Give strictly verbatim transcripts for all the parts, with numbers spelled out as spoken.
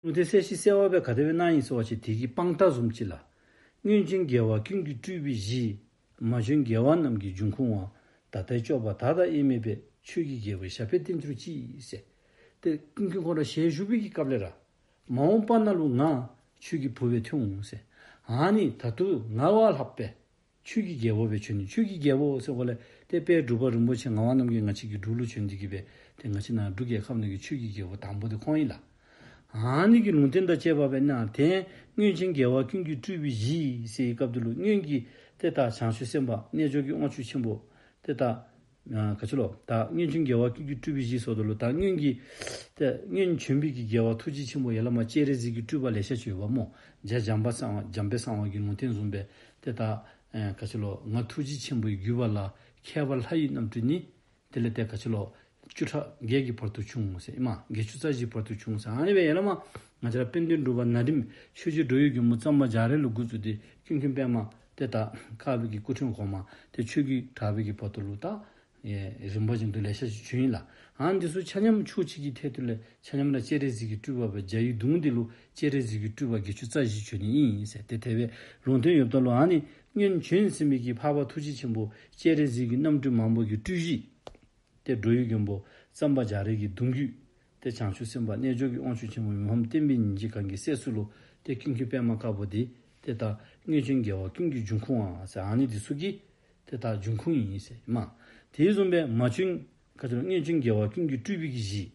ལུང་བསྟན་གསལ་ཞིང་གསལ་བ་སྦེ་ག་དེ་སྦེ་གནང་ཡི་ཟེར་བ་ཅིན་དེ་གི་དཔང་རྟགས་བཟུམ་ཅིག་ལགས། སྔོན་བྱོན་རྒྱལ་བ་ཀུན་གྱི་སྤྲུལ་པའི་གཞི། མ་བྱོན་རྒྱལ་བ་རྣམས་ཀྱི་འབྱུང་ཁུངས་པ། ད་ལྟའི་སྐྱོབ་པ་ད་ལྟ་དབྱེར་མེད་པའི། ཆོས་ཀྱི་རྒྱལ་པོའི་ཞབས་པད་བརྟན་གྱུར་ཅིག་ཟེར། ཏེ་ཀུན་མཁྱེན་ཁོ་ར་ཞལ་བཞུགས་པའི་གི་སྐབས་ལས་ར་མ་འོངས་པ་ནང་ལུ་ང་ཆོས་ཀྱི་བུ་སྦེ་ཐོན་འོང་ཟེར། ཨ་ནི་ད་ལྟོ་ང་བ་ལྷག་པའི་ཆོས་ཀྱི་རྒྱལ་པོ་སྦེ་བྱོན་ནི། ཆོས་ཀྱི་རྒྱལ་པོ་ཟེར་གོ་ལས་ཏེ་དཔལ་འབྲུག་པ་རིན་པོ་ཆེ་ངག་དབང་རྣམ་རྒྱལ་ང་བཅས་ཀྱི་འབྲུག་ལུ་བྱོན་ཏེ་གི་སྦེ་ཏེ་ང་བཅས་ནཱ་འབྲུག་རྒྱལ་ཁབ་ནང་གི་ཆོས་ཀྱི་རྒྱལ་པོ་དང་པོ་དེ་ཁོང་ཨིན་ལགས། ཨ་ནི་གི་ལུང་བསྟན་དང་བཅས་པ་སྦེ་གནང་སྟེ། སྔོན་བྱོན་རྒྱལ་བ་ཀུན་གྱི་སྤྲུལ་པའི་གཞི་ཟེར་བའི་སྐབས་དེ་ལུ་སྔོན་གྱི་ཏེ་ད་བྱང་ཆུབ་སེམས་དཔའ་རྣལ་འབྱོར་གྱི་དབང་ཕྱུག་ཆེན་པོ་ཏེ་ད་ཨ་ག་ཅི་ལོ། ད་སྔོན་བྱོན་རྒྱལ་བ་ཀུན་གྱི་སྤྲུལ་པའི་གཞི་ཟེརཝ་ད་ལུ་ད་སྔོན་གྱི་ཏེ་སྔོན་བྱོན་པའི་གི་རྒྱལ་བ་ཐུགས་རྗེ་ཆེན་པོ་ཡ་ལ་མ་སྤྱན་རས་གཟིགས་ཀྱི་སྤྲུལ་པ་ལེ་ཤ་ཅིག་ཡོདཔ་སྨོ། རྗེ་འཇམ་པ་གསང་བ་འཇམ་དཔལ་གསང་བ་གི་ལུང་བསྟན་བཟུམ་སྦེ་ཏེ་ད་ཨ་ག་ཅི་ལོ། ང་ཐུགས་རྗེ་ཆེན་པོའི་བརྒྱུད་པ་ལ། ཁྱད་པར་ལྷ་ཡི་རྣམ་སྤྲུལ་ནི། དེ་ལས་ཏེ་ག་ཅི་ལོ། བཅུ་ཕྲག་བརྒྱད་ཀྱི་བར་དུ་བྱུང་ཟེར་ཨིན་མས། བརྒྱད་ཅུ་རྩ་བཞིའི་བར་དུ་བྱུང་ཟེར། ཨ་ནི་སྦེ་ཡ་ལ་མ་ང་བཅས་ར་དཔལ་ལྡན་འབྲུག་པ་ན་རིམ་ཆོས་རྗེ་འགྲོ་བའི་མགོན་པོ་གཙང་པ་རྒྱ་རས་ལུ་འགོ་བཙུགས་ཏེ་ཀུན་མཁྱེན་པདྨ་ཏེ་ད་དཀར་པོའི་གི་སྐུ་ཕྲེང་གོང་མ་ཏེ་ཆོས་ཀྱི་གྲགས་པའི་གི་བར་དུ་ལུ་ད་ཨེ་རིམ་པ་བཞིན་དུ་ལེ་ཤ་ཅིག་བྱོན་ཡི་ལགས། ཨ་ནི་འདི་ཚུ་ཆ་མཉམ་ཕྱོགས་གཅིག་གི་ཐད་དུ་ལས་ཆ་མཉམ་ར་སྤྱན་རས་གཟིགས་ཀྱི་སྤྲུལ་པ་སྦེ་རྒྱ་ཡི་གདུང་འདི་ལུ་སྤྱན་རས་གཟིགས་ཀྱི་སྤྲུལ་པ་བརྒྱད་ཅུ་རྩ་བཞི་བྱོན་ནི་ཨིན་ཟེར་ཏེ་དེ་སྦེ་ལུང་བསྟན་ཡོདཔ་ད་ལུ། ཨ་ནི་སྔོན་བྱོན་ཟེར་མི་གི་འཕགས་པ་ཐུགས་རྗེ་ཆེན་པོ་སྤྱན་རས་གཟིགས་ཀྱི་རྣམ་སྤྲུལ་མང་པོ་གི་སྤྲུལ་གཞི་ཏེ་འགྲོ་བའི་མགོན་པོ་གཙང་པ་རྒྱ་རས་ཀྱི་གདུང་བརྒྱུད། ཏེ་བྱང་ཆུབ་སེམས་དཔའ་རྣལ་འབྱོར་གྱི་དབང་ཕྱུག་ཆེན་པོ་མི་ཕམ་བསྟན་པའི་ཉིན་བྱེད་གང་གི་སྲས་སུ་ལུ་ཏེ་ཀུན་མཁྱེན་པདྨ་དཀར་པོ་འདི་ཏེ་ད་སྔོན་བྱོན་རྒྱལ་བ་ཀུན་གྱི་འབྱུང་ཁུངས་པ་ཟེར་ཨ་ནི་འདི་ཚུ་གི་ཏེ་ད་འབྱུང་ཁུངས་ཨིན་ཟེར་ཨིན་མས། དེ་བཟུམ་སྦེ་མ་བྱོན་ག་ཅི་ལོ། སྔོན་བྱོན་རྒྱལ་བ་ཀུན་གྱི་སྤྲུལ་པའི་གི་གཞི།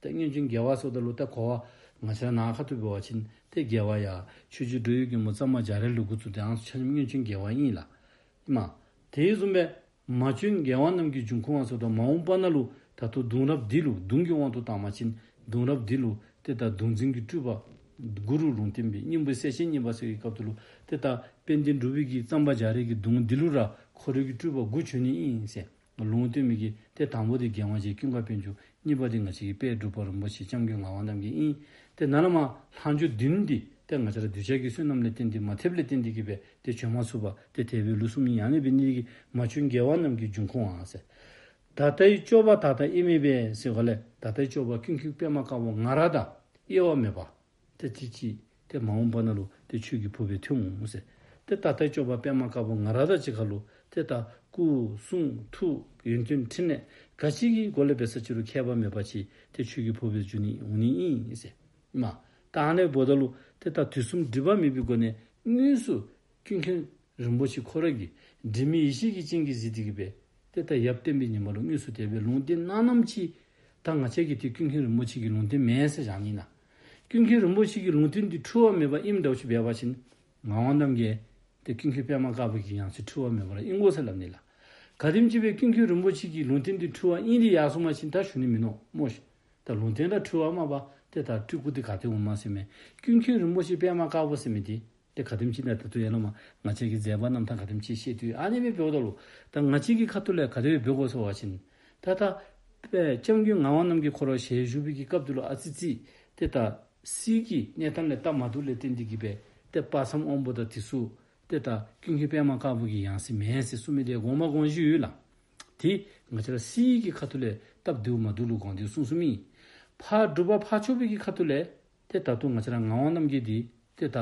ཏེ་སྔོན་བྱོན་རྒྱལ་བ་ཟེརཝ་ད་ལུ་ད་གོ་བ་ང་བཅས་ར་ནཱ་ཁ་ཐུག་འབད་བ་ཅིན་ཏེ་རྒྱལ་བ་ཡ་ཆོས་རྗེ་འགྲོ་བའི་མགོན་པོ་གཙང་པ་རྒྱ་རས་ལུ་འགོ་བཙུགས་ཏེ་ཨ་ནི་ཚུ་ཆ་མཉམ་སྔོན་བྱོན་རྒྱལ་བ་ཨིན་ལགས། ཨིན་མས། དེ་བཟུམ་སྦེ་མ་བྱོན་རྒྱལ་བ་རྣམས་ཀྱི་འབྱུང་ཁུངས་པ་ཟེརཝ་ད་མ་འོངས་པ་ནང་ལུ་ད་ལྟོ་གདུང་རབས་འདི་ལུ་གདུང་གི་དབང་དུ་བཏང་བ་ཅིན་གདུང་རབས་འདི་ལུ་ཏེ་ད་གདུང་འཛིན་གྱི་སྤྲུལ་པ་དགུ་རུ་ལུང་བསྟན་པའི་སྙིང་པོའི་གསལ་བྱེད་གཉིས་པ་ཟེར་བའི་སྐབས་དེ་ལུ་ཏེ་ད་དཔལ་ལྡན་འབྲུག་པའི་གི་གཙང་པ་རྒྱ་རས་ཀྱི་གདུང་འདི་ལུ་ར་ཁོ་རའི་གི་སྤྲུལ་པ་དགུ་བྱོན་ནི་ཨིན་ཟེར་ལུང་བསྟན་མི་གི་ཏེ་དང་པོ་འདི་རྒྱལ་དབང་རྗེ་ཀུན་དགའ་དཔལ་འབྱོར། གཉིས་པ་འདི་ང་བཅས་ཀྱི་དཔལ་འབྲུག་པ་རིན་པོ་ཆེ་སྐྱབས་མགོན་ངག་དབང་རྣམ་རྒྱལ་ཨིན། ཏེ་ནཱ་ལས་མར་ལྷག་འཕྲོ་བདུན་འདི་ཏེ་ང་བཅས་ར་གདུལ་བྱ་གི་བསོད་ནམས་ལས་བརྟེན་ཏེ་མ་ཐེབས་ལས་བརྟེན་ཏེ་གིས་སྦེ་ཏེ་བྱོན་མ་ཚུགས་པར་ཏེ་དེ་སྦེ་ལུས་སོངམ་ཨིན། ཨ་ནི་འབད་ནི་འདི་གིས་མ་བྱོན་རྒྱལ་བ་རྣམས་ཀྱི་འབྱུང་ཁུངས་པ་ཟེར། ད་ལྟའི་སྐྱོབ་པ་ད་ལྟ་དབྱེར་མེད་པའི་ཟེར་གོ་ལས་ད་ལྟའི་སྐྱོབ་པ་ཀུན་མཁྱེན་པདྨ་དཀར་པོ་ང་ར་དང་དབྱེ་བ་མེད་པ། ཏེ་དེ་ཅིག་ཏེ་མ་འོངས་པ་ནང་ལུ་ཏེ་ཆོས་ཀྱི་བུ་སྦེ་ཐོན་འོང་ཟེར། ཏེ་ད་ལྟའི་སྐྱོབ་པ་པདྨ་དཀར་པོ་ང་ར་དང་གཅིག་ཁར་ལུ་ཏེ་ད་སྐུ་གསུང་ཐུགས་ཡོན་ཏན་ཕྲིན་ལས་ག་ཅི་གི་སྒོ་ལས་འབད་ས་ཅི་རུང་ཁྱད་པར་མེད་པ་ཅིག་ཏེ་ཆོས་ཀྱི་བུ་སྦེ་འགྱུར་ནི་འོང་ནི་ཨིན་ཟེར། མ་ད་ཨ་ནི་འབདཝ་ད་ལུ་ཏེ་ད་དུས་གསུམ་སྒྲིབ་པ་མེད་པའི་སྒོ་ནས་དངོས་སུ་ཀུན་མཁྱེན་རིན་པོ་ཆེ་ཁོ་ར་གིས་དྲི་མེད་ཡེ་ཤེས་ཀྱི་སྤྱན་གྱིས་གཟིགས་ཏེ་གིས་སྦེ་ཏེ་ད་ཡབ་བསྟན་པའི་ཉི་མ་ལུ་དངོས་སུ་དེ་སྦེ་ལུང་བསྟན་གནངམ་ཅིག་ད་ང་བཅས་ཀྱིས་ཏེ་ཀུན་མཁྱེན་རིན་པོ་ཆེ་གི་ལུང་བསྟན་མེན་ཟེར་བཞག་ནི་ན། ཀུན་མཁྱེན་རིན་པོ་ཆེ་གི་ལུང་བསྟན་འདི་འཁྲུལ་བ་མེད་པ་ཨིནམ་འདྲཝ་ཅིག་འབད་བ་ཅིན་ངག་དབང་རྣམ་རྒྱལ་ཏེ་ཀུན་མཁྱེན་པདྨ་དཀར་པོ་གི་ཡང་སྲིད་འཁྲུལ་བ་མེད་པ་ར་ཨིན་དགོ་ཟེར་སླབ་ནི་ལགས། ག་དེམ་ཅིག་སྦེ་ཀུན་མཁྱེན་རིན་པོ་ཆེ་གི་ལུང་བསྟན་འདི་འཁྲུལ་བ་ཨིན་ཏེ་ཡར་སོང་པ་ཅིན་ད་ཞུ་ནི་མིན་ནུག་སྨོ་ཤིག། ད་ལུང་བསྟན་ར་འཁྲུལ་བ་མ་པ་ཏེ་ད་སྤྲུལ་སྐུ་འདི་ག་ཏེ་འོངམ་ཟེར་མས། ཀུན་མཁྱེན་རིན་པོ་ཆེ་པདྨ་དཀར་པོ་ཟེར་མི་འདི་ཏེ་ག་དེམ་ཅིག་ན་ད་ལྟོ་ཡ་ལ་མ་ང་བཅས་ཀྱི་མཛད་པ་རྣམ་ཐར་ག་དེམ་ཅིག་བཤད་དུས་ཨ་ནི་སྦེ་འབདཝ་ད་ལུ་ད་ང་བཅས་ཀྱི་ཁ་ཐུག་ལས་ག་དེ་སྦེ་འབད་དགོ་ཟེར་བ་ཅིན་ད་ད་དཔལ་སྐྱབས་མགོན་ངག་དབང་རྣམ་རྒྱལ་ཁོ་ར་ཞལ་བཞུགས་པའི་གི་སྐབས་དེ་ལུ་ཨ་ཙི་ཙི་ཏེ་ད་སྲིད་ཀྱི་གནས་སྟངས་ལས་སྟབས་མ་བདེཝ་ལས་བརྟེན་ཏེ་གིས་སྦེ་ཏེ་དཔག་བསམ་དབང་པོ་དང་དེ་ཚུ་ཏེ་ད་ཀུན་མཁྱེན་པདྨ་དཀར་པོ་གི་ཡང་སྲིད་མེན་ཟེར་གསུངས་མི་འདི་དགོངས་པ་དགོངས་གཞི་ཡོད་ལགས། ཏེ་ང་བཅས་ར་སྲིད་ཀྱི་ཁ་ཐུག་ལས་སྟབས་བདེཝ་མ་བདེཝ་ལུ་དགོངས་ཏེ་གསུངས་གསུངསམ་ཨིན། ཕར་འབྲུག་པ་ཕར་ཕྱོགས་པའི་གི་ཁ་ཐུག་ལས་ཏེ་ད་ལྟོ་ང་བཅས་ར་ངག་དབང་རྣམ་རྒྱལ་འདི་ཏེ་ད་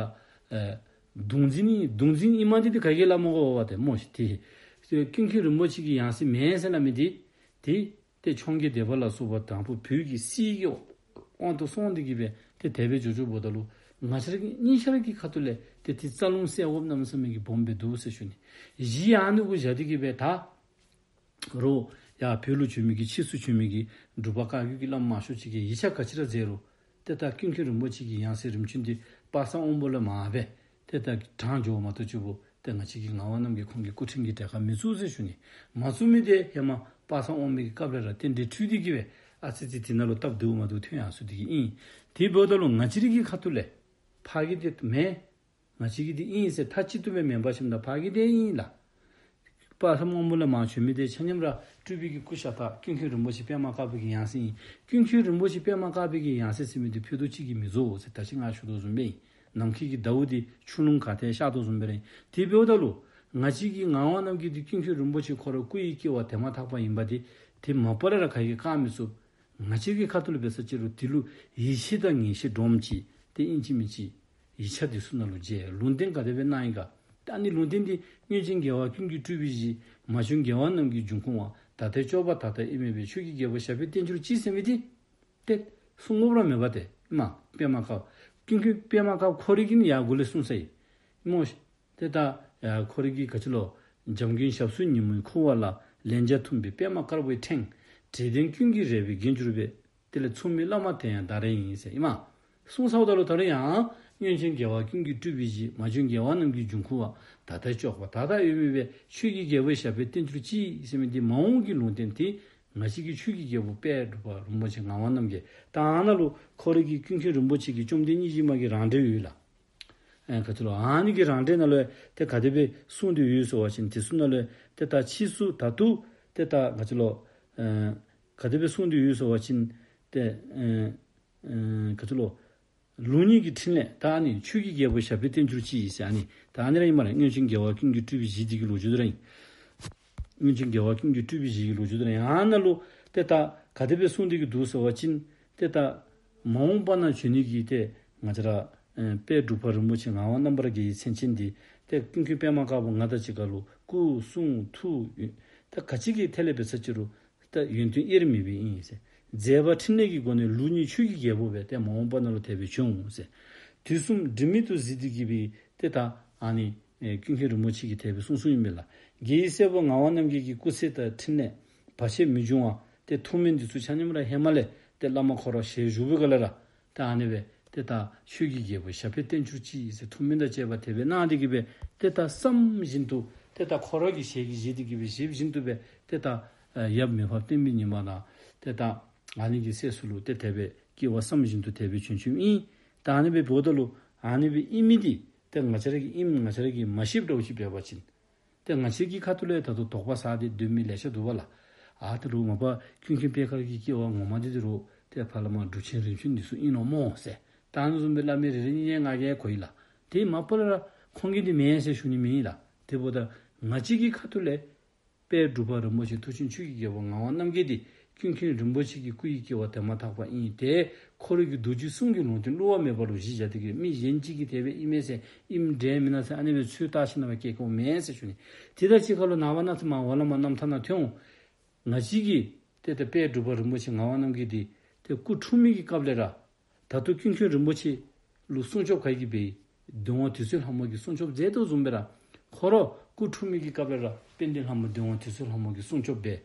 ཨེ་གདུང་འཛིན་ཨིན། གདུང་འཛིན་ཨིནམ་འདི་ཏེ་ག་གིས་སླབ་མི་དགོ་པས་ཏེ་སྨོ་ཤིག། ཏེ་ཏེ་ཀུན་མཁྱེན་རིན་པོ་ཆེ་གི་ཡང་སྲིད་མེན་ཟེར་སླབ་མི་འདི་ཏེ་ཏེ་འཕྱོངས་རྒྱས་སྡེ་པ་ལ་སོགས་པ་དང་ཕུ་བོད་ཀྱི་སྲིད་ཀྱི་དབང་དུ་སོང་སྟེ་གིས་སྦེ་ཏེ་དེ་སྦེ་འགྱོ་འགྱོཝ་ད་ལུ་ང་བཅས་ར་གི་གཉིས་ཆ་ར་གི་ཁ་ཐུག་ལས་ཏེ་ཏེ་རྩ་རླུང་བསལ་དགོཔ་གནམ་མེད་ས་མེད་ཀྱི་སྦོམ་སྦེ་འདུག་ཟེར་ཞུ་ནི། གཞི་ཨ་ནི་གུ་བཞག་སྟེ་གིས་སྦེ་ད་རོགས་ཡར་བོད་ལུ་བྱོན་མི་གི་ཕྱིས་སུ་བྱོན་མི་གི་འབྲུག་པ་བཀའ་བརྒྱུད་ཀྱི་བླམ་མང་ཤོས་ཅིག་གིས་ཡིག་ཆ་ག་ཅི་ར་མཛད་རུང་ཏེ་ད་ཀུན་མཁྱེན་རིན་པོ་ཆེ་གི་ཡང་སྲིད་རིམ་བྱོན་འདི་དཔག་བསམ་དབང་པོ་ལས་མར་སྦེ་ཏེ་ད་དྲངས་འགྱོཝ་མ་གཏོགས་ཅིག་པོ་ཏེ་ང་བཅས་ཀྱི་ངག་དབང་རྣམ་རྒྱལ་ཁོང་གི་སྐུ་ཕྲེང་གི་གྲལ་ཁར་མི་ཚུད་ཟེར་ཞུ་ནི། མ་ཚུད་མི་འདི་ཧེ་མ་དཔག་བསམ་དབང་པོའི་གི་སྐབས་ལས་ར་རྟེན་འབྲེལ་འཁྲུལ་ཏེ་གིས་སྦེ་ཨ་ཙི་ཙི་དེ་ནང་ལུ་སྟབས་བདེཝ་མ་བདེཝ་ཐོན་ཡར་སོང་སྟེ་གིས་ཨིན། དེ་འབདཝ་ད་ལུ་ང་བཅས་ར་གི་ཁ་ཐུག་ལས་ཕར་གི་འདི་མེན། ང་བཅས་ཀྱི་འདི་ཨིན་ཟེར་མཐའ་གཅིག་ཏུ་སྦེ་མེན་པར་ཞིནམ་ད་ཕར་གི་འདི་ཨིན་ལགས། དཔག་བསམ་དབང་པོ་ལས་མར་བྱོན་མི་འདི་ཆ་མཉམ་ར་སྤྲུལ་པའི་གི་སྐུ་ཤ་སྟག་ཀུན་མཁྱེན་རིན་པོ་ཆེ་པདྨ་དཀར་པོ་གི་ཡང་སྲིད་ཨིན། ཀུན་མཁྱེན་རིན་པོ་ཆེ་པདྨ་དཀར་པོ་གི་ཡང་སྲིད་ཟེར་མི་འདི་ཕུད་རྡོག་གཅིག་གིས་མི་རྫོགས་ཟེར་ད་ཅི་ང་ཞུ་དོ་བཟུམ་སྦེ་ཨིན། ནམ་མཁའི་གི་ཟླཝ་འདི་ཆུ་ཀླུང་ག་ཏེ་ཤར་དོ་བཟུམ་སྦེ་ར་ཨིན། དེ་འབདཝ་ད་ལུ་ང་བཅས་ཀྱི་ངག་དབང་རྣམ་རྒྱལ་འདི་ཀུན་མཁྱེན་རིན་པོ་ཆེ་ཁོ་ར་སྐུ་ཡི་སྐྱེ་བ་དེ་མ་ཐག་པ་ཨིན་པ་འདི་ཏེ་མ་པ་ལས་ར་ག་གིས་བཀག་མི་ཚུགས། ང་བཅས་ཀྱི་ཁ་ཐུག་ལུ་འབད་ས་ཅི་རུང་དེ་ལུ་ཡིད་ཆེས་དང་ངེས་ཤེས་འདྲོངམ་ཅིག་ ཏེ་ཨིན་ཅི་མིན་ཅི་ཡིག་ཆ་འདི་ཚུ་ནང་ལུ་མཇལ། ལུང་བསྟན་ག་དེ་སྦེ་གནང་ཡི་ག། ད་ཨ་ནི་ལུང་བསྟན་འདི་སྔོན་བྱོན་རྒྱལ་བ་ཀུན་གྱི་སྤྲུལ་པའི་གཞི། མ་བྱོན་རྒྱལ་བ་རྣམས་ཀྱི་འབྱུང་ཁུངས་པ། ད་ལྟའི་སྐྱོབ་པ་ད་ལྟ་ཨེ་མེད་པས། ཆོས་ཀྱི་རྒྱལ་པོ་ཞབས་པད་བརྟན་གྱུར་ཅིག་ཟེར་མི་འདི་ཏེ་གསུང་དགོཔ་ར་མེད་པ་ཏེ་མ་པདྨ་དཀར་ཀུན་མཁྱེན་པདྨ་དཀར་ཁོ་རའི་གིས་ནི་ཡར་འགོ་ལས་གསུངས་ས་ཨིན་སྨོ། ཏེ་ད་ཡར་ཁོ་རའི་གིས་ག་ཅི་ལོ། འཇམ་མགོན་ཞབས་སོར་ཉིན་མོའི་ཁུ་བ་ལ། ལན་བརྒྱ་འཐུངས་པའི་པདྨ་དཀར་པོའི་ཕྲེང་། དྲེགས་ལྡན་ཀུན་གྱི་རལ་པའི་རྒྱན་གྱུར་པའི། དེ་ལས་མཚུངས་མེད་བླ་མ་དེ་ཡང་བདག་རང་ཡིན་ཟེར་ཨིན་མས། གསུངས་ཚརཝ་ད་ལུ་ད་རུང་ཡང་སྔོན་བྱོན་རྒྱལ་བ་ཀུན་གྱི་སྤྲུལ་པའི་གཞི། མ་བྱོན་རྒྱལ་བ་རྣམས་ཀྱི་འབྱུང་ཁུངས་པ། ད་ལྟའི་སྐྱོབ་པ་ད་ལྟ་ཨེ་མེད་པས། ཆོས་ཀྱི་རྒྱལ་པོ་ཞབས་པད་བརྟན་གྱུར་ཅིག་ཟེར་མི་འདི་མ་འོངས་ཀྱི་ལུང་བསྟན་ཏེ་ང་བཅས་ཀྱི་ཆོས་ཀྱི་རྒྱལ་པོ་དཔལ་འབྲུག་པ་རིན་པོ་ཆེ་ངག་དབང་རྣམ་རྒྱལ། ད་ཨ་ནཱ་ལུ་ཁོ་རའི་གིས་ཀུན་མཁྱེན་རིན་པོ་ཆེ་གིས་བཅོམ་ལྡན་ཉིད་ཀྱི་མ་གི་རང་འགྲེལ་ཡོད་ལགས། ཨེ་ག་ཅི་ལོ། ཨ་ནི་གི་རང་འགྲེལ་ནང་ལུ་ཏེ་ག་དེ་སྦེ་གསུངས་ཏེ་ཡོད་ཟེར་བ་ཅིན་དེ་ཚུ་ནང་ལུ་ཏེ་ད་ཕྱིས་སུ་ད་ལྟོ་ཏེ་ད་ག་ཅི་ལོ། ཨེ་ག་དེ་སྦེ་གསུངས་ཏེ་ཡོད་ཟེར་བ་ཅིན་ཏེ་ཨེ་ཨེ་ག་ཅི་ལོ། ལུགས་གཉིས་ཀྱི་ཕྲིན་ལས་ད་ཨ་ནི་ཆོས་ཀྱི་རྒྱལ་པོ་ཞབས་པད་བརྟན་གྱུར་ཅིག་ཟེར་ཨ་ནི་ད་ཨ་ནི་ར་ཨིན་མས་ལགས། སྔོན་བྱོན་རྒྱལ་བ་ཀུན་གྱི་སྤྲུལ་པའི་གཞི་འདི་གི་ལོ་རྒྱུས་དེ་ར་ཨིན། སྔོན་བྱོན་རྒྱལ་བ་ཀུན་གྱི་སྤྲུལ་པའི་གཞི་གི་ལོ་རྒྱུས་དེ་ར་ཨིན། ཨ་ནཱ་ལུ་ཏེ་ད་ག་དེ་སྦེ་གསུངས་ཏེ་གི་འདུག་ཟེར་བ་ཅིན་ཏེ་ད་མ་འོངས་པ་ན་བྱོན་ནི་གི་ཏེ་ང་བཅས་ར་ཨེ་དཔལ་འབྲུག་པ་རིན་པོ་ཆེ་ངག་དབང་རྣམ་པར་རྒྱལ་གྱི་མཚན་ཅན་འདི་ཏེ་ཀུན་མཁྱེན་པདྨ་དཀར་པོ་ང་དང་གཅིག་ཁར་ལུ་སྐུ་གསུང་ཐུགས་ཡོན་ད་ག་ཅི་གི་ཐད་ལས་འབད་ས་ཅི་རུང་ད་ཡོན་ཏན་དབྱེར་མེད་པའི་ཨིན་ཟེར། མཛད་པ་ཕྲིན་ལས་ཀྱི་སྒོ་ནས་ལུགས་གཉིས་ཆོས་ཀྱི་རྒྱལ་པོ་སྦེ་ཏེ་མ་འོངས་པ་ནང་ལུ་དེ་སྦེ་བྱོན་འོང་ཟེར། དུས་གསུམ་སྒྲིབ་མེད་དུ་གཟིགས་ཏེ་གི་སྦེ་ཏེ་ད་ཨ་ནི་ཨེ་ཀུན་མཁྱེན་རིན་པོ་ཆེ་གིས་དེ་སྦེ་གསུངས་གསུངསམ་ཨིན་པས་ལགས། རྒྱལ་བའི་སྲས་པོ་ངག་དབང་རྣམ་རྒྱལ་གྱི་སྐུ་ཚེ་དང་ཕྲིན་ལས་བར་ཆད་མི་འབྱུང་བ་ཏེ་ཐུགས་སྨོན་འདི་ཚུ་ཆ་མཉམ་ར་ཧེ་མ་ལས་ཏེ་བླ་མ་ཁོ་ར་ཞལ་བཞུགས་པའི་སྒང་ལས་ར་ད་ཨ་ནི་སྦེ་ཏེ་ད་ཆོས་ཀྱི་རྒྱལ་པོ་ཞབས་པད་བརྟན་གྱུར་ཅིག་ཟེར་ཐུགས་སྨོན་དང་བཅས་པ་དེ་སྦེ་གནང་སྟེ་གི་སྦེ་ཏེ་ད་བསམ་བཞིན་དུ་ཏེ་ད་ཁོ་ར་གི་ཞལ་གྱིས་བཞེས་ཏེ་གི་སྦེ་བཞེས་བཞིན་དུ་སྦེ་ཏེ་ད་ཡབ་མི་ཕམ་བསྟན་པའི་ཉི་མ་དང་ཏེ་ད་ཨ་ནི་གི་སྲས་ཚུ་ལུ་ཏེ་དེ་སྦེ་སྐྱེ་བ་བསམ་བཞིན་དུ་དེ་སྦེ་བྱོན་བྱོནམ་ཨིན། ད་ཨ་ནི་སྦེ་འབདཝ་ད་ལུ་ཨ་ནི་སྦེ་ཨིན་མི་འདི་ཏེ་ང་བཅས་ར་གིས་ཨིནམ་ང་བཅས་ར་གིས་མ་ཤེསཔ་འདྲཝ་ཅིག་འབད་བ་ཅིན་ཏེ་ང་བཅས་ཀྱི་ཁ་ཐུག་ལས་ད་ལྟོ་དོགས་པ་ཟ་སྟེ་སྡོད་མི་ལེ་ཤ་འདུག་པ་ལགས། ཨ་ད་རུང་མ་པ་ཀུན་མཁྱེན་པད་དཀར་གྱི་སྐྱེ་བ་ངོ་མ་འདི་ད་རུང་ཏེ་ཕར་བླ་མ་འབྲུག་ཆེན་རིམ་བྱོན་འདི་ཚུ་ཨིན་ནོ་སྨོ་ཟེར། ད་ཨ་ནི་བཟུམ་སྦེ་སླབ་མི་རེ་རེ་གཉིས་གཉིས་ང་གིས་གོ་ཡི་ལགས། ཏེ་མ་པ་ལས་ར་ཁོང་གིས་འདི་མེན་ཟེར་ཞུ་ནི་མེད་ལགས། དེ་འབདཝ་ད་ང་བཅས་ཀྱི་ཁ་ཐུག་ལས་དཔལ་འབྲུག་པ་རིན་པོ་ཆེ་མཐུ་ཆེན་ཆོས་ཀྱི་རྒྱལ་པོ་ངག་དབང་རྣམ་རྒྱལ་འདི་ཀུན་མཁྱེན་རིན་པོ་ཆེ་གི་སྐུ་ཡི་སྐྱེ་བ་དེ་མ་ཐག་པ་ཨིན། ཏེ་ཁོ་རའི་གི་རྡོ་རྗེ་གསུང་གི་ལུང་བསྟན་བསླུ་བ་མེད་པ་ལུ་གཞི་བཞག་སྟེ་གི་མི་གཞན་ཅིག་གིས་དེ་སྦེ་ཨིན་མས་ཟེར་ཨིནམ་འདྲས་མེན་ན་ཟེར་ཨ་ནི་སྦེ་ཚུར་བལྟ་ཞིན་ན་སྦེ་སྐྱེལ་དགོཔ་མེན་ཟེར་ཞུ་ནི། དེ་དང་གཅིག་ཁར་ལུ་ནངས་པ་གནངས་ཚེ་མར་འོག་ལས་མར་རྣམ་ཐར་ནང་ཐོན་འོང་། ང་བཅས་ཀྱི་ཏེ་ཏེ་དཔལ་འབྲུག་པ་རིན་པོ་ཆེ་ངག་དབང་རྣམ་རྒྱལ་འདི་ཏེ་སྐུ་འཁྲུངས་མི་གི་སྐབས་ལས་ར་ད་ལྟོ་ཀུན་མཁྱེན་རིན་པོ་ཆེ་ལུ་སྲུང་སྐྱོབ་ག་གིས་འབད་འདུལ་བ་དུད་སོལ་ལྷ་མོ་གིས་སྲུང་སྐྱོབ་མཛད་དོ་བཟུམ་སྦེ་ར་ཁོ་ར་སྐུ་འཁྲུངས་མི་གི་སྐབས་ལས་ར་དཔལ་ལྡན་ལྷ་མོ་འདུལ་བ་དུད་སོལ་ལྷ་མོ་གིས་སྲུང་སྐྱོབ་འབད།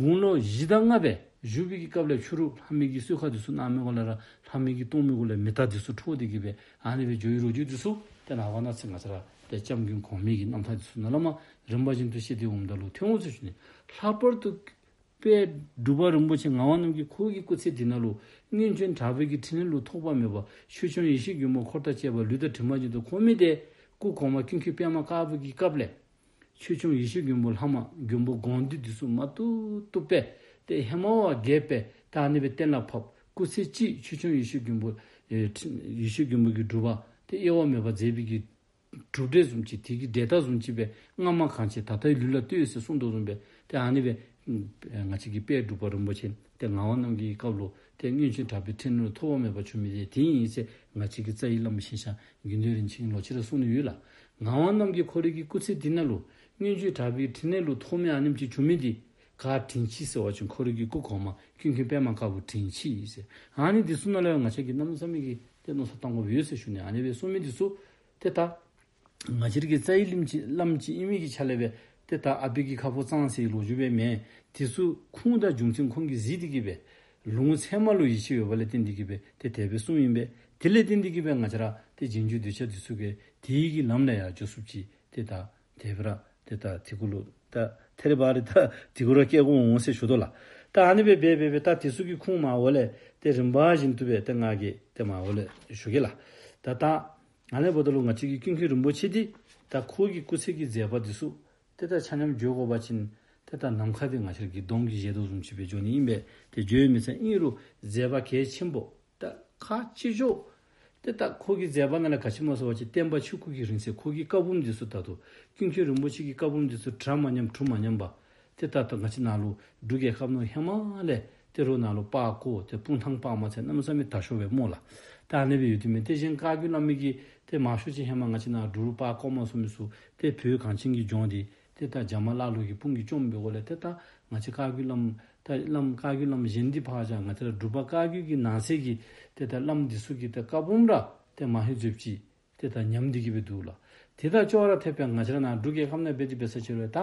དགུང་ལོ་བཞི་དང་ལྔ་སྦེ་བཞུགས་པའི་གི་སྐབས་ལས་ཕྱི་རུ་ལྷ་མོའི་གི་གསོལ་ཁ་འདི་ཚུ་གནང་མི་གུ་ལས་ར་ལྷ་མོའི་གི་གཏོར་མའི་གུ་ལས་མེ་སྟག་འདི་ཚུ་འཕྲོ་སྟེ་གི་སྦེ་ཨ་ནི་སྦེ་འགྱོ་བའི་ལོ་རྒྱུས་འདི་ཚུ་ཏེ་ནངས་པ་གནངས་ཚེ་ང་བཅས་ར་ཏེ་སྐྱབས་མགོན་གོང་མའི་གི་རྣམ་ཐར་འདི་ཚུ་ནང་ལས་མར་རིམ་པ་བཞིན་དུ་བཤད་དེ་འོངམ་ད་ལུ་ཐོན་འོང་ཟེར་ཞུ་ནི། ལྷག་པར་དུ་དཔལ་འབྲུག་པ་རིན་པོ་ཆེ་ངག་དབང་རྣམ་རྒྱལ་ཁོ་གི་སྐུ་ཚེ་འདི་ནང་ལུ་སྔོན་བྱོན་གྲགས་པའི་གི་ཕྲིན་ལས་ལུ་ཐོགས་པ་མེད་པ་ཆོས་སྐྱོང་ཡེ་ཤེས་མགོན་པོ་འཁོར་དང་བཅས་པ་ལུས་དང་གྲིབ་མ་བཞིན་དུ་འཁོར་མི་འདི་སྐུ་གོང་མ་ཀུན་མཁྱེན་པདྨ་དཀར་པོ་གི་སྐབས་ལས་ཆོས་སྐྱོང་ཡེ་ཤེས་མགོན་པོ་ལྷ་མོ་མགོན་པོ་དགོངས་འདུས་འདི་ཚུ་མ་བཏུབ་བཏུབ་སྦེ་ཏེ་ཧེ་མ་བ་རྒྱས་སྦེ་ད་ཨ་ནི་སྦེ་གཏན་ལ་ཕབ། སྐུ་ཚེ་གཅིག་ཆོས་སྐྱོང་ཡེ་ཤེས་མགོན་པོ་ཨེ་ཡེ་ཤེས་མགོན་པོ་གི་སྒྲུབ་པ་ཏེ་དབྱེ་བ་མེད་པར་མཛད་པའི་གི་གྲུབ་འབྲས་བཟུམ་ཅིག་དེ་གི་འབྲས་རྟགས་བཟུམ་ཅིག་སྦེ་སྔ་མ་གང་བྱས་ད་ལྟའི་ལུས་ལ་ལྟོས་ཟེར་གསུངས་དོ་བཟུམ་སྦེ་ཏེ་ཨ་ནི་སྦེ་ང་བཅས་ཀྱི་དཔལ་འབྲུག་པ་རིན་པོ་ཆེ་ཏེ་ངག་དབང་རྣམ་རྒྱལ་གྱི་སྐབས་ལུ་ཏེ་སྔོན་བྱོན་གྲགས་པའི་ཕྲིན་ལས་ལུ་ཐོགས་པ་མེད་པར་བྱོན་མི་དེ་དེ་ཨིན་ཟེར་ང་བཅས་ཀྱི་རྩ་བའི་བླ་མ་ཞིང་གཤེགས་དགེ་འདུན་རིན་ཆེན་ལོ་ཅིག་ར་གསུངས་ནི་ཡོད་ལགས། ངག་དབང་རྣམ་རྒྱལ་ཁོ་རའི་གི་སྐུ་ཚེ་འདི་ནང་ལུ་སྔོན་བྱོན་གྲགས་པའི་ཕྲིན་ལས་ལུ་ཐོགས་མི་ཨ་ནེམ་ཅིག་བྱུང་མི་འདི་ག་དྲིན་ཆེ་ཟེར་བ་ཅིན་ཁོ་རའི་གི་སྐུ་གོང་མ་ཀུན་མཁྱེན་པདྨ་དཀར་པོ་དྲིན་ཆེ་ཟེར། ཨ་ནི་འདི་ཚུ་ནང་ལས་ང་བཅས་ཀྱིས་གནམ་མེད་ས་མེད་ཀྱི་ཏེ་མནོ་བསམ་བཏང་དགོཔ་ཡོད་ཟེར་ཞུ་ནི། ཨ་ནི་སྦེ་གསུངས་མི་འདི་ཚུ་ཏེ་ད་ང་བཅས་ཀྱི་རྩ་བའི་བླམ་ཅིག་བླམ་ཅིག་ཨིན་མི་གི་ཆ་ལས་སྦེ་ཏེ་ད་ཨ་པའི་གི་ཁ་ཕོ་གཙང་ཟེར་ལོ་རྒྱུས་སྦེ་མེན། དེ་ཚུ་ཁུངས་དང་རྒྱུ་མཚན་ཁོང་གིས་གཟིགས་ཏེ་གི་སྦེ་ལུང་ཚད་མ་ལུ་ཡིད་ཆེས་ཡོད་པ་ལས་བརྟེན་ཏེ་གི་སྦེ་ཏེ་དེ་སྦེ་གསུངས་ཨིན་པས། དེ་ལས་བརྟེན་ཏེ་གི་སྦེ་ང་བཅས་ར་ཏེ་རྗེས་འཇུག་གདུལ་བྱ་འདི་ཚུ་གིས་དེ་གི་ལམ་ལས་ཡར་འགྱོ་ཚུགསཔ་ཅིག་ཏེ་ད་དེ་སྦེ་ར་ཏེ་ད་དེ་གུ་ལུ་ད་ཐེ་རེ་བ་རེ་ད་དེ་གུ་ར་སྐྱེལ་དགོ་འོང་ཟེར་ཞུ་དོ་ལགས། ད་ཨ་ནི་སྦེ་འབད་འབད་འབད་ད་དེ་ཚུ་གི་ཁུངས་མར་འོག་ལས་ཏེ་རིམ་པ་བཞིན་དུ་སྦེ་ཏེ་ང་གིས་ཏེ་མར་འོག་ལས་ཞུ་གེ་ལགས། ད་ད་ཨ་ནི་འབདཝ་ད་ལུ་ང་བཅས་ཀྱི་ཀུན་མཁྱེན་རིན་པོ་ཆེ་འདི་ད་ཁོ་གི་སྐུ་ཚེ་གི་མཛད་པ་འདི་ཚུ་ཏེ་ད་ཆ་མཉམ་བརྗོད་དགོ་པ་ཅིན་ཏེ་ད་ནམ་མཁའ་འདི་ང་བཅས་ར་གི་གདོང་གིས་འཇལ་དོ་བཟུམ་ཅིག་སྦེ་འགྱོ་ནི་ཨིན་པས། ཏེ་བརྗོད་མི་ཚར། ཨིན་རུང་མཛད་པ་གལ་ཆེན་པོ་ད་ཁག་ཆེ་ཤོས་ཏེ་ད་ཁོ་གི་མཛད་པ་ནང་ལས་ག་ཅི་སྨོ་ཟེར་བ་ཅིན་བསྟན་པ་ཆོས་སྐུ་གི་རིང་བསྲེལ། ཁོ་གི་བཀའ་འབུམ་འདི་ཚུ་ད་ལྟོ་ཀུན་མཁྱེན་རིན་པོ་ཆེ་གི་བཀའ་འབུམ་འདི་ཚུ་གྲ་མ་ཉམས་གྲུ་མ་ཉམས་པ་ཏེ་ད་ལྟོ་ང་བཅས་ནཱ་ལུ་འབྲུག་རྒྱལ་ཁབ་ནང་ཧེ་མ་ལས་ཏེ་རོགས་ནཱ་ལུ་པར་བརྐོ་སྟེ་སྤུངས་ཐང་པར་མ་ཚད་གནམ་མེད་ས་མེད་དྲག་ཤོས་སྦེ་སྨོ་ལགས། ད་ཨ་ནི་སྦེ་ཡོད་དེ་མས། ཏེ་གཞན་བཀའ་བརྒྱུད་བླ་མའི་གི་ཏེ་མང་ཤོས་ཅིག་ཧེ་མ་ང་བཅས་ནཱ་འབྲུག་ལུ་སྤ་ཀོ་མ་སོང་མི་ཚུ་ཏེ་བོད་གངས་ཅན་གྱི་ལྗོངས་འདི་ཏེ་ད་རྒྱ་དམར་ཀླ་ཀློ་གི་དཔུང་གིས་བཅོམ་པའི་སྒོ་ལས་ཏེ་ད་ང་བཅས་བཀའ་བརྒྱུད་བླམ་ད་བླམ་བཀའ་བརྒྱུད་བླམ་གཞན་འདི་ཕར་བཞག། ང་བཅས་ར་འབྲུག་པ་བཀའ་བརྒྱུད་ཀྱི་ནང་གསེས་ཀྱི་ཏེ་ད་བླམ་འདི་ཚུ་གི་ཏེ་བཀའ་འབུམ་ར་ཏེ་མ་ཧེ་བཟོདཔ་ཅིག་ཏེ་ད་ཉམས་ཏེ་གི་སྦེ་འདུག་ལགས། ཏེ་ད་ཅོག་ར་འཐདཔ་སྦེ་ང་བཅས་ར་ནཱ་འབྲུག་རྒྱལ་ཁབ་ནང་འབད་དེ་འབད་ས་ཅིག་རུང་ད་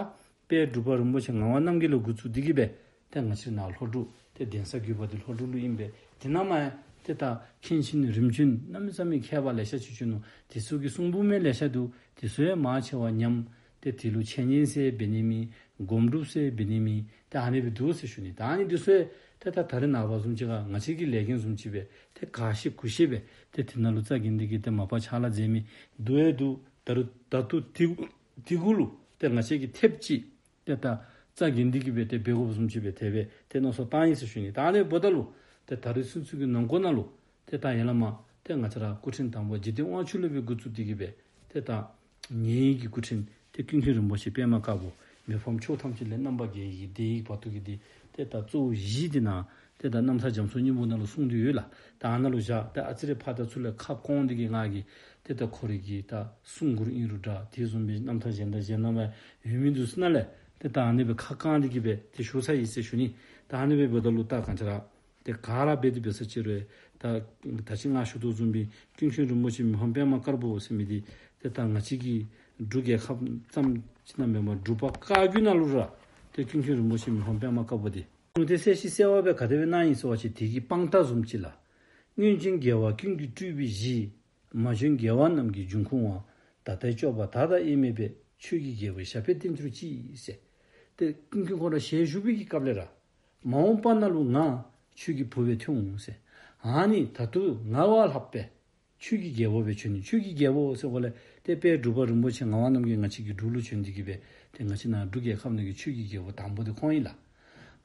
དཔལ་འབྲུག་པ་རིན་པོ་ཆེ་ངག་དབང་རྣམ་རྒྱལ་ལས་འགོ་བཙུགས་ཏེ་གི་སྦེ་ཏེ་ང་བཅས་ནཱ་ལྷོ་འབྲུག་ཏེ་གདན་ས་བརྒྱུད་པ་འདི་ལྷོ་འབྲུག་ལུ་ཨིན་པས། དེ་ནང་མ་ཡང་ཏེ་ད་མཁན་ཆེན་རིམ་བྱོན་གནམ་མེད་ས་མེད་མཁས་པ་ལེ་ཤ་ཅིག་བྱོན་ནུག། དེ་ཚུ་གི་གསུང་འབུམ་ཡང་ལེ་ཤ་འདུག། དེ་ཚུ་ཡང་མང་ཆེ་བ་ཉམས། ཏེ་དེ་ལུ་འཆད་ཉན་ཟེར་འབད་ནི་མེད། སྒོམ་སྒྲུབ་ཟེར་འབད་ནི་མེད། ཏེ་ཨ་ནི་སྦེ་འདུག་ཟེར་ཞུ་ནི། ད་ཨ་ནི་འདི་ཚུ་ཡང་ཏེ་ད་ད་རེས་ནངས་པ་བཟུམ་ཅིག་ཁར་ང་བཅས་ཀྱི་ལས་འགན་བཟུམ་ཅིག་སྦེ་ཏེ་ག་ཤེས་གུ་ཤེས་སྦེ་ཏེ་དེ་ནང་ལུ་རྩ་འགེངས་ཏེ་གི་ཏེ་མ་པ་ཕྱག་ལཱ་མཛད་མི་འདུག་ཡང་འདུག། ད་རུང་ད་ལྟོ་དེ་དེ་གུ་ལུ་ཏེ་ང་བཅས་ཀྱིས་ཐེབས་ཅིག་ཏེ་ད་རྩ་འགེངས་ཏེ་གི་སྦེ་ཏེ་འབད་དགོཔ་བཟུམ་ཅིག་སྦེ་དེ་སྦེ་ཏེ་མནོ་བསམ་བཏང་ཡི་ཟེར་ཞུ་ནི། ད་ཨ་ནི་འབདཝ་ད་ལུ་ཏེ་ད་རེས་ཚུན་ཚོད་ཀྱི་ནང་འཁོད་ནང་ལུ་ཏེ་ད་ཡ་ལ་མ་ཏེ་ང་བཅས་ར་སྐུ་ཕྲེང་དང་པ་འཇིག་རྟེན་དབང་ཕྱུག་ལས་སྦེ་འགོ་བཙུགས་ཏེ་གི་སྦེ་ཏེ་ད་ཉེ་བའི་གི་སྐུ་ཕྲེང་ཏེ་ཀུན་མཁྱེན་རིན་པོ་ཆེ་པདྨ་དཀར་པོ་མི་ཕམ་ཕྱོགས་ཐམས་ཅད་ལས་རྣམ་པར་རྒྱལ་བའི་གི་སྡེ་ཡི་བར་དུ་གི་འདི་ཏེ་ད་གཙོ་བོ་གཞི་འདི་ནཱ་ཏེ་ད་རྣམ་ཐར་རྒྱ་མཚོའི་སྙིང་པོ་ནང་ལུ་གསུངས་ཏེ་ཡོད་ལགས། ད་ཨ་ནཱ་ལུ་བཞག། ཏེ་ཨ་ཙི་རེ་ཕར་དང་ཚུར་ལས་ཁ་སྐོང་སྟེ་གི་ང་གིས་ཏེ་ད་ཁོ་རའི་གི་ད་གསུང་མགུར་ཨིན་རུང་འདྲ། དེ་བཟུམ་སྦེ་རྣམ་ཐར་གཞན་དང་གཞན་ནང་ལུ་ཡོད་མི་འདི་ཚུ་ནང་ལས་ཏེ་ད་ཨ་ནི་སྦེ་ཁ་བཀང་སྟེ་གི་སྦེ་ཏེ་ཞུ་ཚར་ཡི་ཟེར་ཞུ་ནི། ད་ཨ་ནི་སྦེ་འབདཝ་ད་ལུ་ད་ག་ཅི་ར་ཏེ་ག་ར་འབད་དེ་འབད་ས་ཅིག་རུང་ད་ད་ཅི་ང་ཞུ་དོ་བཟུམ་སྦེ་ཀུན་མཁྱེན་རིན་པོ་ཆེ་མི་ཕམ་པདྨ་དཀར་པོ་ཟེར་མི་འདི་ཏེ་ད་ང་བཅས་ཀྱི་འབྲུག་རྒྱལ་ཁབ་ཙམ་ཅིག་ནང་མེན་པར་འབྲུག་པ་བཀའ་བརྒྱུད་ནང་ལུ་ར་ཏེ་ཀུན་མཁྱེན་རིན་པོ་ཆེ་མི་ཕམ་པདྨ་དཀར་པོ་འདི་ལུང་བསྟན་གསལ་ཞིང་གསལ་བ་སྦེ་ག་དེ་སྦེ་གནང་ཡི་ཟེར་བ་ཅིན་དེ་གི་དཔང་རྟགས་བཟུམ་ཅིག་ལགས། སྔོན་བྱོན་རྒྱལ་བ་ཀུན་གྱི་སྤྲུལ་པའི་གཞི། མ་བྱོན་རྒྱལ་བ་རྣམས་ཀྱི་འབྱུང་ཁུངས་པ། ད་ལྟའི་སྐྱོབ་པ་བདག་དང་དབྱེར་མེད་པའི། ཆོས་ཀྱི་རྒྱལ་པོའི་ཞབས་པད་བརྟན་གྱུར་ཅིག་ཟེར། ཏེ་ཀུན་མཁྱེན་ཁོ་ར་ཞལ་བཞུགས་པའི་གི་སྐབས་ལས་ར་མ་འོངས་པ་ནང་ལུ་ང་ཆོས་ཀྱི་བུ་སྦེ་ཐོན་འོང་ཟེར། ཨ་ནི་ད་ལྟོ་ང་བ་ལྷག་པའི་ཆོས་ཀྱི་རྒྱལ་པོ་སྦེ་བྱོན་ནི། ཆོས་ཀྱི་རྒྱལ་པོ་ཟེར་སྒོ་ལས་ཏེ་དཔལ་འབྲུག་པ་རིན་པོ་ཆེ་ངག་དབང་རྣམ་རྒྱལ་ང་བཅས་ཀྱི་འབྲུག་ལུ་བྱོན་ཏེ་གི་སྦེ་ཏེ་ང་བཅས་ནཱ་འབྲུག་རྒྱལ་ཁབ་ནང་གི་ཆོས་ཀྱི་རྒྱལ་པོ་དང་པོ་འདི་ཁོང་ཨིན་ལགས།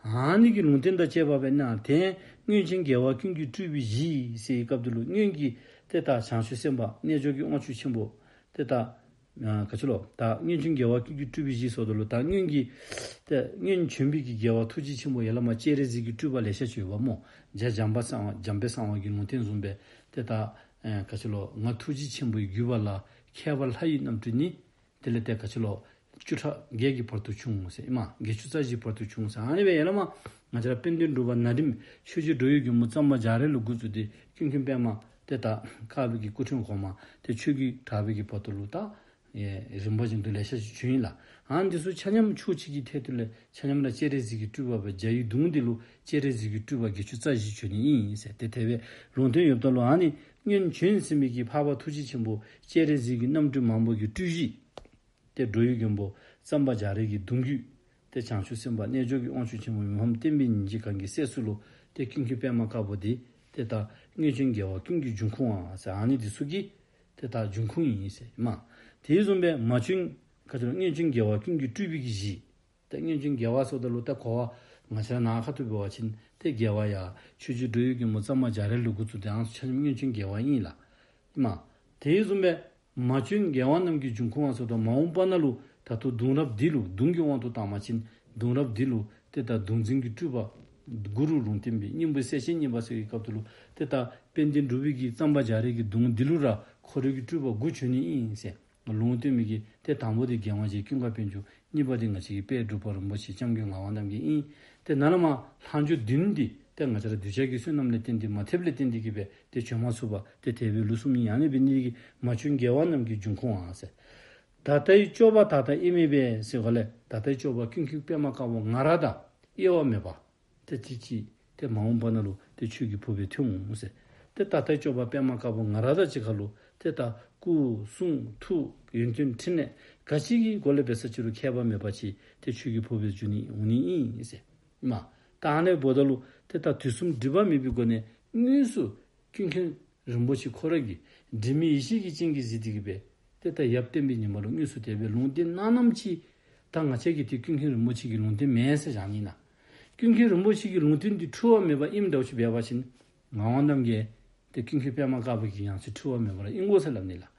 ཨ་ནི་གི་ལུང་བསྟན་དང་བཅས་པ་སྦེ་གནང་སྟེ་སྔོན་བྱོན་རྒྱལ་བ་ཀུན་གྱི་སྤྲུལ་པའི་གཞི་ཟེར་བའི་སྐབས་འདི་ལུ་སྔོན་གྱི་ཏེ་ད་བྱང་ཆུབ་སེམས་དཔའ་རྣལ་འབྱོར་གྱི་དབང་ཕྱུག་ཆེན་པོ་ཏེ་ད་ཨ་ག་ཅི་ལོ། ད་སྔོན་བྱོན་རྒྱལ་བ་ཀུན་གྱི་སྤྲུལ་པའི་གཞི་ཟེརཝ་ད་ལུ་ད་སྔོན་གྱི་ཏེ་སྔོན་བྱོན་པའི་གི་རྒྱལ་བ་ཐུགས་རྗེ་ཆེན་པོ་ཡ་ལ་མ་སྤྱན་རས་གཟིགས་ཀྱི་སྤྲུལ་པ་ལེ་ཤ་ཅིག་ཡོདཔ་སྨོ། རྗེ་འཇམ་པ་གསང་བ་འཇམ་དཔལ་གསང་བ་གི་ལུང་བསྟན་བཟུམ་སྦེ་ཏེ་ད་ཨ་ག་ཅི་ལོ། ང་ཐུགས་རྗེ་ཆེན་པོའི་བརྒྱུད་པ་ལ། ཁྱད་པར་ལྷ་ཡི་རྣམ་སྤྲུལ་ནི། དེ་ལས་ཏེ་ག་ཅི་ལོ། བཅུ་ཕྲག་བརྒྱད་ཀྱི་བར་དུ་བྱུང་ཟེར་ཨིན་མས། བརྒྱད་ཅུ་རྩ་བཞིའི་བར་དུ་བྱུང་ཟེར། ཨ་ནི་སྦེ་ཡ་ལ་མ་ང་བཅས་ར་དཔལ་ལྡན་འབྲུག་པ་ན་རིམ་ཆོས་རྗེ་འགྲོ་བའི་མགོན་པོ་གཙང་པ་རྒྱ་རས་ལུ་འགོ་བཙུགས་ཏེ་ཀུན་མཁྱེན་པདྨ་ཏེ་ད་དཀར་པོའི་གི་སྐུ་ཕྲེང་གོང་མ་ཏེ་ཆོས་ཀྱི་གྲགས་པའི་གི་བར་དུ་ལུ་ད་ཨེ་རིམ་པ་བཞིན་དུ་ལེ་ཤ་ཅིག་བྱོན་ཡི་ལགས། ཨ་ནི་འདི་ཚུ་ཆ་མཉམ་ཕྱོགས་གཅིག་གི་ཐད་དུ་ལས་ཆ་མཉམ་ར་སྤྱན་རས་གཟིགས་ཀྱི་སྤྲུལ་པ་སྦེ་རྒྱ་ཡི་གདུང་འདི་ལུ་སྤྱན་རས་གཟིགས་ཀྱི་སྤྲུལ་པ་བརྒྱད་ཅུ་རྩ་བཞི་བྱོན་ནི་ཨིན་ཟེར་ཏེ་དེ་སྦེ་ལུང་བསྟན་ཡོདཔ་ད་ལུ་ཨ་ནི་སྔོན་བྱོན་ཟེར་མི་གི་འཕགས་པ་ཐུགས་རྗེ་ཆེན་པོ་སྤྱན་རས་གཟིགས་ཀྱི་རྣམ་སྤྲུལ་མང་པོ་གི་སྤྲུལ་གཞི་ཏེ་འགྲོ་བའི་མགོན་པོ་གཙང་པ་རྒྱ་རས་ཀྱི་གདུང་བརྒྱུད་ཏེ་བྱང་ཆུབ་སེམས་དཔའ་རྣལ་འབྱོར་གྱི་དབང་ཕྱུག་ཆེན་པོ་མི་ཕམ་བསྟན་པའི་ཉིན་བྱེད་གང་གི་སྲས་སུ་ལུ་ཏེ་ཀུན་མཁྱེན་པདྨ་དཀར་པོ་འདི་ཏེ་ད་སྔོན་བྱོན་རྒྱལ་བ་ཀུན་གྱི་འབྱུང་ཁུངས་པ་ཟེར་ཨ་ནི་འདི་ཚུ་གི་ཏེ་ད་འབྱུང་ཁུངས་ཨིན་ཟེར་ཨིན་མས། དེ་བཟུམ་སྦེ་མ་བྱོན་ག་ཅི་ལོ། སྔོན་བྱོན་རྒྱལ་བ་ཀུན་གྱི་སྤྲུལ་པའི་གི་གཞི། ཏེ་སྔོན་བྱོན་རྒྱལ་བ་ཟེརཝ་ད་ལུ་ད་གོ་བ་ང་བཅས་ར་ནཱ་ཁ་ཐུག་འབད་བ་ཅིན་ཏེ་རྒྱལ་བ་ཡ་ཆོས་རྗེ་འགྲོ་བའི་མགོན་པོ་གཙང་པ་རྒྱ་རས་ལུ་འགོ་བཙུགས་ཏེ་ཨ་ནི་ཚུ་ཆ་མཉམ་སྔོན་བྱོན་རྒྱལ་བ་ཨིན་ལགས། ཨིན་མས། དེ་བཟུམ་སྦེ་མ་བྱོན་རྒྱལ་བ་རྣམས་ཀྱི་འབྱུང་ཁུངས་པ་ཟེརཝ་ད་མ་འོངས་པ་ནང་ལུ་ད་ལྟོ་གདུང་རབས་འདི་ལུ་གདུང་གི་དབང་དུ་བཏང་བ་ཅིན་གདུང་རབས་འདི་ལུ་ཏེ་ད་གདུང་འཛིན་གྱི་སྤྲུལ་པ་གུ་རུ་ལུང་བསྟན་པའི་སྙིང་པོའི་གསལ་བྱེད་གཉིས་པ་ཟེར་བའི་སྐབས་ད་ལུ་ཏེ་ད་དཔལ་ལྡན་འབྲུག་པའི་གི་གཙང་པ་རྒྱ་རས་ཀྱི་གདུང་འདི་ལུ་ར་ཁོ་རའི་གི་སྤྲུལ་པ་དགུ་བྱོན་ནི་ཨིན་ཟེར། ལུང་བསྟན་མི་གི་ཏེ་དང་པོ་འདི་རྒྱལ་དབང་རྗེ་ཀུན་དགའ་དཔལ་འབྱོར། གཉིས་པ་འདི་ང་བཅས་ཀྱི་དཔལ་འབྲུག་པ་རིན་པོ་ཆེ་སྐྱབས་མགོན་ངག་དབང་རྣམ་རྒྱལ་ཨིན། ཏེ་ནཱ་ལས་མར་ལྷག་འཕྲོ་བདུན་འདི་ཏེ་ང་བཅས་ར་གདུལ་བྱ་གི་བསོད་ནམས་ལས་བརྟེན་ཏེ་མ་ཐེབས་ལས་བརྟེན་ཏེ་གི་སྦེ་ཏེ་བྱོན་མ་ཚུགས་པར་ཏེ་དེ་སྦེ་ལུས་སོང་ཡི། ཨ་ནི་འབད་ནི་འདི་གིས་མ་བྱོན་རྒྱལ་བ་རྣམས་ཀྱི་འབྱུང་ཁུངས་པ་ཟེར། ད་ལྟའི་སྐྱོབ་པ་བདག་དང་དབྱེར་མེད་པའི་ཟེར་གོ་ལས་ད་ལྟའི་སྐྱོབ་པ་ཀུན་མཁྱེན་པདྨ་དཀར་པོ་ང་ར་དང་དབྱེ་བ་མེད་པ། ཏེ་ཅིག་ཅིག་ཏེ་མ་འོངས་པ་ནང་ལུ་ཏེ་ཆོས་ཀྱི་བུ་སྦེ་ཐོན་འོང་ཟེར། ཏེ་ད་ལྟའི་སྐྱོབ་པ་པདྨ་དཀར་པོ་ང་ར་དང་གཅིག་ཁར་ལུ་ཏེ་ད་སྐུ་གསུང་ཐུགས་ཡོན་ཏན་ཕྲིན་ལས་ག་ཅི་གི་སྒོ་ལས་འབད་ས་ཅིག་རུང་ཁྱད་པར་མེད་པ་ཅིག་ཏེ་ཆོས་ཀྱི་བུ་སྦེ་འགྱུར་ནི་འོང་ནི་ཨིན་ཟེར། ཨིན་མས། ད་ཨ་ནི་འབདཝ་ད་ལུ་ཏེ་ད་དུས་གསུམ་སྒྲིབ་པ་མེད་པའི་སྒོ་ནས་དངོས་སུ་ཀུན་མཁྱེན་རིན་པོ་ཆེ་ཁོ་ར་གིས་དྲི་མེད་ཡེ་ཤེས་ཀྱི་སྤྱན་གྱིས་གཟིགས་ཏེ་གི་སྦེ་ཏེ་ད་ཡབ་བསྟན་པའི་ཉི་མ་ལུ་དངོས་སུ་དེ་སྦེ་ལུང་བསྟན་གནངམ་ཅིག་ད་ང་བཅས་ཀྱིས་ཏེ་ཀུན་མཁྱེན་རིན་པོ་ཆེ་གི་ལུང་བསྟན་མེན་ཟེར་བཞག་ནི་ཨིན་ན། ཀུན་མཁྱེན་རིན་པོ་ཆེ་གི་ལུང་བསྟན་འདི་འཁྲུལ་བ་མེད་པ་ཨིནམ་འདྲཝ་ཅིག་འབད་བ་ཅིན་ངག་དབང་རྣམ་རྒྱལ་ཏེ་ཀུན་མཁྱེན་པདྨ་དཀར་པོ་གི་ཡང་སྲིད་འཁྲུལ་བ་མེད་པ་ར་ཨིན་དགོ་ཟེར་སླབ་ནི་ལགས།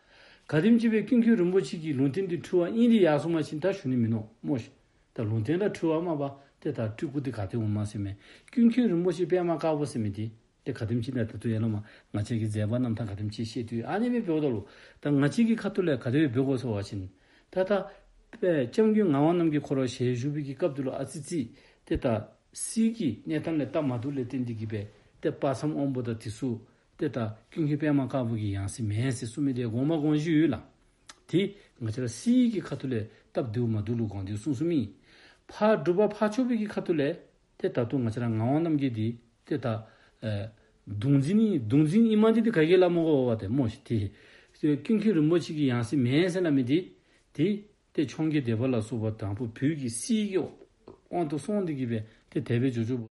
ག་དེམ་ཅིག་སྦེ་ཀུན་མཁྱེན་རིན་པོ་ཆེ་གི་ལུང་བསྟན་འདི་འཁྲུལ་བ་ཨིན་ཏེ་ཡར་སོང་པ་ཅིན་ད་ཞུ་ནི་མིན་ནུག་སྨོ་ཤིག། ད་ལུང་བསྟན་ར་འཁྲུལ་བ་མ་པ་ཏེ་ད་སྤྲུལ་སྐུ་འདི་ག་ཏེ་འོངམ་ཟེར་མས། ཀུན་མཁྱེན་རིན་པོ་ཆེ་པདྨ་དཀར་པོ་ཟེར་མི་འདི་ ཏེ་ག་དེམ་ཅིག་ན་ད་ལྟོ་ཡ་ལོ་མ་ང་བཅས་ཀྱི་མཛད་པ་རྣམ་ཐར་ག་དེམ་ཅིག་བཤད་དུས་ཨ་ནི་སྦེ་འབདཝ་ད་ལུ་ད་ང་བཅས་ཀྱི་ཁ་ཐུག་ལས་ག་དེ་སྦེ་འབད་དགོ་ཟེར་བ་ཅིན་ད་ད་སྐྱབས་མགོན་ངག་དབང་རྣམ་རྒྱལ་ཁོ་ར་ཞལ་བཞུགས་པའི་གི་སྐབས་དེ་ལུ་ཨ་ཙི་ཙི་ཏེ་ད་སྲིད་ཀྱི་གནས་སྟངས་ལས་སྟབས་མ་བདེཝ་ལས་བརྟེན་ཏེ་གིས་སྦེ་ཏེ་དཔག་བསམ་དབང་པོ་དང་དེ་ཚུ་ཏེ་ད་ཀུན་མཁྱེན་པདྨ་དཀར་པོ་གི་ཡང་སྲིད་མེན་ཟེར་གསུངས་མི་དེ་དགོངས་པ་དགོངས་བཞིན་ཡོད་ལགས། ཏེ་ང་བཅས་ར་སྲིད་ཀྱི་ཁ་ཐུག་ལས་སྟབས་བདེཝ་མ་བདེཝ་ལུ་དགོངས་ཏེ་གསུངས་གསུངསམ་ཨིན། ཕར་སྒྲུབ་པ་ཕར་ཕྱོགས་པའི་གི་ཁ་ཐུག་ལས་ཏེ་ད་ལྟོ་ང་བཅས་ར་ངག་དབང་རྣམ་རྒྱལ་འདི་ཏེ་ད་ཨེ་གདུང་འཛིན་ནི་གདུང་འཛིན་ཨིན་མ་འདི་ཏེ་ག་གིས་སླབ་མི་དགོ་པས་ཏེ་སྨོ་ཤིག། ཏེ་ཏེ་ཀུན་མཁྱེན་རིན་པོ་ཆེ་གི་ཡང་སྲིད་མེན་ཟེར་སླབ་མི་འདི་ཏེ་ཏེ་འཕྱོངས་རྒྱས་སྡེ་པ་ལ་སོགས་པ་དང་ཕུ་བོད་ཀྱི་སྲིད་ཀྱི་དབང་དུ་སོང་སྟེ་གིས་སྦེ་ཏེ་དེ་སྦེ་འགྱོ་འགྱོཝ།